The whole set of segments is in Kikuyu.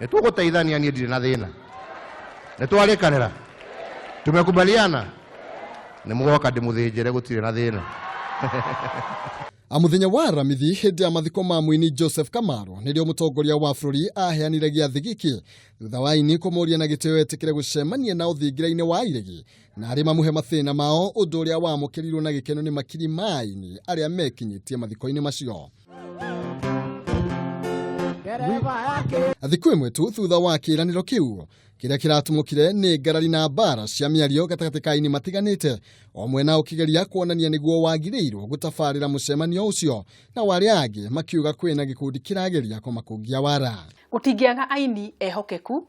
Nĩ tũgũteithania, niĩ ndirĩ na thĩna. Nĩ twarĩkanĩra, tumekubaliana, nĩ mũgoka ndĩmũthĩnjĩre, gũtirĩ na thĩna. Mũthenya wa Aramithi hĩndĩ ya mathiko ma mũini Joseph Kamaru nĩrĩo mũtongoria wa bũrũri aheanire gĩathĩ gĩkĩ thutha wa aini kũmũria na gĩtĩo etĩkĩre gũcemania nao thingira-inĩ wa iregi na arĩ mamũhe mathĩna mao, ũndũ ũrĩa wamũkĩrirwo na gĩkeno nĩ makiri ma aini arĩa mekinyĩtie mathiko-inĩ macio. Thikũ ĩmwe tu thutha wa kĩĩranĩro kĩu, kĩrĩa kĩratumũkire nĩ ngarari na mbara cia mĩario gatagatĩ ka aini matiganĩte, o mwena ũkĩgeria kuonania nĩguo wagĩrĩirwo gũtabarĩra mũcemanio ũcio, na arĩa angĩ makiuga kwĩna gĩkundi kĩrageria kũmakungia wara. Gũtingĩaga aini ehokeku,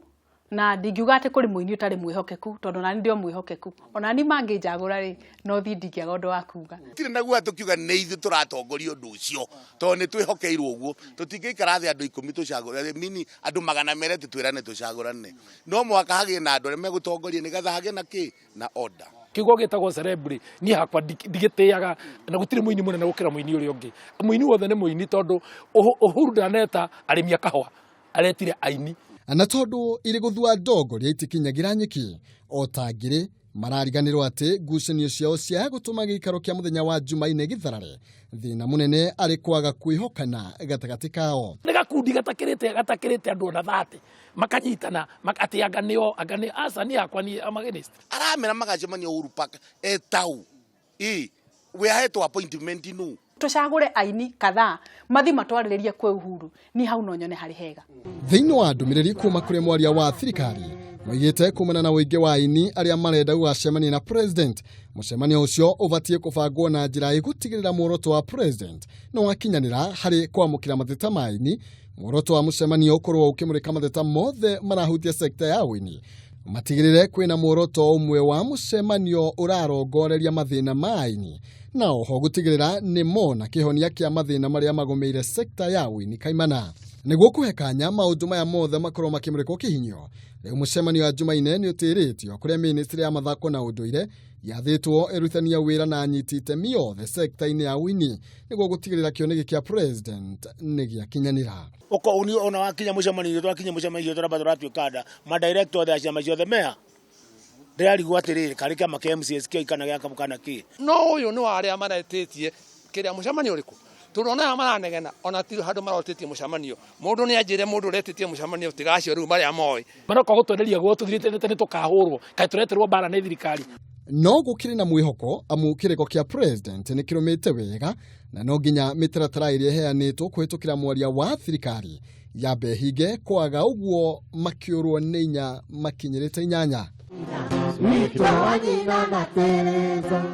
na ndingiuga atĩ kũrĩ mũini ũtarĩ mwĩhokeku, tondũ nani ndĩ o mwĩhokeku, onani mangĩnjagũra rĩ, no thiĩ ndingĩaga ũndũ wa kuga. Tirĩ na guoya tũkiuga nĩ ithuĩ tũratongoria ũndũ ũcio, tondũ nĩ twĩhokeirwo ũguo. Tũtingĩikara thĩ andũ 10 tũcagũrane, mini andũ 200 tũtwĩrane tũcagũrane. No mũhaka hagĩe na andũ arĩa megũtongoria nĩgetha hagĩe na kĩ na order. Kiugo gĩtagwo celebrity niĩ hakwa ndigĩtĩaga, na gũtirĩ mũini mũnene gũkĩra mũini ũrĩa ũngĩ. Mũini wothe nĩ mũini, tondũ Uhuru ndaneta arĩmi a kahũa, aretire aini. Na tondũ irĩ gũthua ndongoria itikinyagĩra nyeki o ta ngĩrĩ, marariganĩrwo atĩ ngucanio ciao cia gũtũma gĩikaro kĩa mũthenya wa Jumaine gĩtharare, thĩna mũnene arĩ kwaga kwĩhokana gatagatĩ kao. Nĩ gakundi gatakĩrĩte andũ ona 30 makanyitana atĩ anga nĩo, anga nĩ aca, niĩ hakwa niĩ am against. Aramera magacemania Uhuru Park etau ĩ we ahetwo appointment nũ. Tũcagũre aini kadhaa mathi matwarĩrĩrie kwĩ Uhuru, ni hau no nyone harĩ hega. Thĩinĩ wa ndũmĩrĩri kuma kũrĩ mwaria wa thirikari, moigĩte kumana na ũingĩ wa aini arĩa marenda gũgacemania na president, mũcemanio ũcio ũbatiĩ kũbangwo na njĩra ĩgũtigĩrĩra muoroto wa president nĩ wakinyanĩra harĩ kwamũkĩra mateta ma aini. Muoroto wa mũcemanio ũkorwo ũkĩmũrĩka mateta mothe marahutia sekta ya ũini, matigĩrĩre kwĩna muoroto ũmwe wa mũcemanio ũrarongoreria mathĩna ma aini, na oho gũtigĩrĩra nĩ mona kĩhonia kĩa mathĩna marĩa magũmĩire sekta ya ũini kaimana. Nĩguo kũhe kanya maũndũ maya mothe makorwo makĩmũrĩkwo kĩhinyio, rĩu mũcemanio wa Jumaine nĩ ũtĩrĩtio, kũrĩa ministry ya mathako na ũndũire yathĩtwo ĩrutithanie wĩra na anyiti itemi othe sekta-inĩ ya ũini nĩguo gũtigĩrĩra kĩoneki kĩa president nĩ gĩakinyanĩra. Ona wakinya mũcemanio, twakinya mũcemanio tũramba tũratuĩka nda ma director othe a ciama ciothe mea ndĩrarigwo atĩrĩrĩ, karĩ kĩama kĩa MCSK kana gĩa kana kĩ. No ũyũ nĩ wa arĩa maretĩtie kĩrĩa mũcemanio ũrĩkũ, tondũ ona aya maranegena ona ti handũ marotĩtie mũcemanio. Mũndũ nĩ anjĩre mũndũ ũretĩtie mũcemanio tiga acio rĩu marĩa moĩ. Maroka gũtwenderia guo tũthirĩte nĩ tũkahũrwo, kaĩ tũreterwo mbara nĩ thirikari. No gũkĩrĩ na mwĩhoko, amu kĩrĩko kĩa president nĩ kĩrũmĩte wega, na no nginya mĩtaratara ĩrĩa ĩheanĩtwo kũhĩtũkĩra mwaria wa thirikari yambe ĩhinge, kwaga ũguo makĩũrwo nĩ inya makinyĩrĩte 8. Witũ wa nyina na Teresa.